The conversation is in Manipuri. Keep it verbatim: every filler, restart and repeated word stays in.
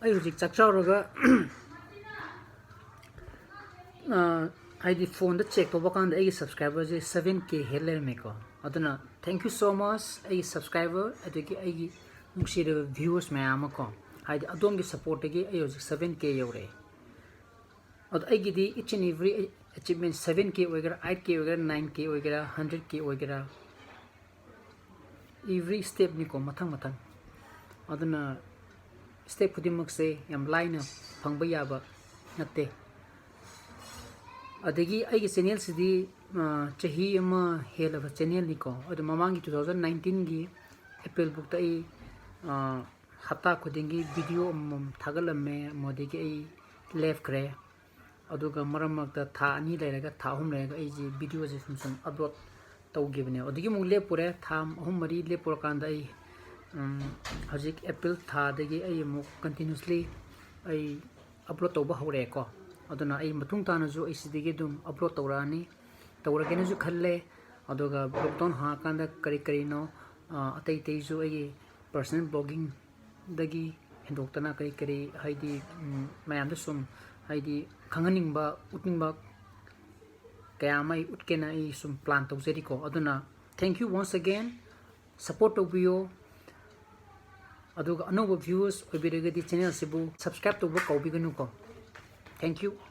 ꯑꯩ ꯍꯧꯖꯤꯛ ꯆꯥꯛ ꯆꯥꯔꯒ, ꯑ, ꯍꯥꯏꯗꯤ phoneꯗ check ꯇꯧꯕ ꯀꯥꯟꯗ ꯑꯩꯒꯤ subscriberꯁꯦ seven K ꯍꯦꯜ ꯂꯩꯔꯝꯃꯦꯀꯣ꯫ ꯑꯗꯨꯅ thank you so much ꯑꯩꯒꯤ subscriber, ꯑꯗꯒꯤ ꯑꯩꯒꯤ ꯅꯨꯡꯁꯤꯔꯕ viewers ꯃꯌꯥꯝ ꯑꯃ ꯀꯣ꯫ ꯍꯥꯏꯗꯤ ꯑꯗꯣꯝꯒꯤ supportꯇꯒꯤ ꯑꯩ ꯍꯧꯖꯤꯛ seven K ꯌꯧꯔꯛꯑꯦ꯫ ꯑꯗꯣ ꯑꯩꯒꯤꯗꯤ each and every achievement, seven K ꯑꯣꯏꯒꯦꯔꯥ, eight K ꯑꯣꯏꯒꯦꯔꯥ, nine K ꯑꯣꯏꯒꯦꯔꯥ, hundred K ꯑꯣꯏꯒꯦꯔꯥ, every stepꯅꯤꯀꯣ, ꯃꯊꯪ ꯃꯊꯪ꯫ ꯑꯗꯨꯅ step ꯈꯨꯗꯤꯡꯃꯛꯁꯦ ꯌꯥꯝ ꯂꯥꯏꯅ ꯐꯪꯕ ꯌꯥꯕ ꯅꯠꯇꯦ꯫ ꯑꯗꯒꯤ ꯑꯩꯒꯤ channelꯁꯤꯗꯤ, ꯑ, ꯆꯍꯤ ꯑꯃ ꯍꯦꯜꯂꯕ channelꯅꯤꯀꯣ꯫ ꯑꯗꯣ ꯃꯃꯥꯡꯒꯤ two thousand nineteenꯒꯤ Aprilꯐꯥꯎꯗ ꯑꯩ, ꯑ, ꯍꯞꯇꯥ ꯈꯨꯗꯤꯡꯒꯤ video ꯑꯃꯃꯝ ꯊꯥꯒꯠꯂꯝꯃꯦ, ꯃꯗꯨꯗꯒꯤ ꯑꯩ ꯂꯦꯞꯈ꯭ꯔꯦ꯫ ꯑꯗꯨꯒ ꯃꯔꯛ ꯃꯔꯛꯇ ꯊꯥ ꯑꯅꯤ ꯂꯩꯔꯒ, ꯊꯥ ꯑꯍꯨꯝ ꯂꯩꯔꯒ ꯑꯩꯁꯦ videoꯁꯦ ꯁꯨꯝ ꯁꯨꯝ upload ꯇꯧꯈꯤꯕꯅꯦ꯫ ꯑꯗꯒꯤ ꯑꯃꯨꯛ ꯂꯦꯞꯄꯨꯔꯦ, ꯊꯥ ꯑꯍꯨꯝ ꯃꯔꯤ ꯂꯦꯞꯄꯨꯔꯀꯥꯟꯗ ꯑꯩ, ꯎꯝ, ꯍꯧꯖꯤꯛ April ꯊꯥꯗꯒꯤ ꯑꯩ ꯑꯃꯨꯛ continuously ꯑꯩ upload ꯇꯧꯕ ꯍꯧꯔꯛꯑꯦꯀꯣ꯫ ꯑꯗꯨꯅ ꯑꯩ ꯃꯇꯨꯡ ꯇꯥꯅꯁꯨ ꯑꯩ ꯁꯤꯗꯒꯤ ꯑꯗꯨꯝ upload ꯇꯧꯔꯛꯑꯅꯤ, ꯇꯧꯔꯒꯦꯅꯁꯨ ꯈꯜꯂꯦ꯫ ꯑꯗꯨꯒ lockdown ꯍꯥꯡꯉꯀꯥꯟꯗ ꯀꯔꯤ ꯀꯔꯤꯅꯣ, ꯑ, ꯑꯇꯩ ꯑꯇꯩꯁꯨ ꯑꯩꯒꯤ personal bloggingꯗꯒꯤ ꯍꯦꯟꯗꯣꯛꯇꯅ ꯀꯔꯤ ꯀꯔꯤ, ꯍꯥꯏꯗꯤ, ꯎꯝ, ꯃꯌꯥꯝꯗ ꯁꯨꯝ, ꯍꯥꯏꯗꯤ, ꯈꯪꯍꯟꯅꯤꯡꯕ, ꯎꯠꯅꯤꯡꯕ ꯀꯌꯥ ꯑꯃ ꯑꯩ ꯎꯠꯀꯦꯅ ꯑꯩ ꯁꯨꯝ plan ꯇꯧꯖꯔꯤꯀꯣ꯫ ꯑꯗꯨꯅ thank you once again, support ꯇꯧꯕꯤꯌꯣ꯫ ꯑꯗꯨꯒ ꯑꯅꯧꯕ viewers ꯑꯣꯏꯕꯤꯔꯒꯗꯤ channelꯁꯤꯕꯨ subscribe ꯇꯧꯕ ꯀꯥꯎꯕꯤꯒꯅꯨꯀꯣ꯫ Thank you꯫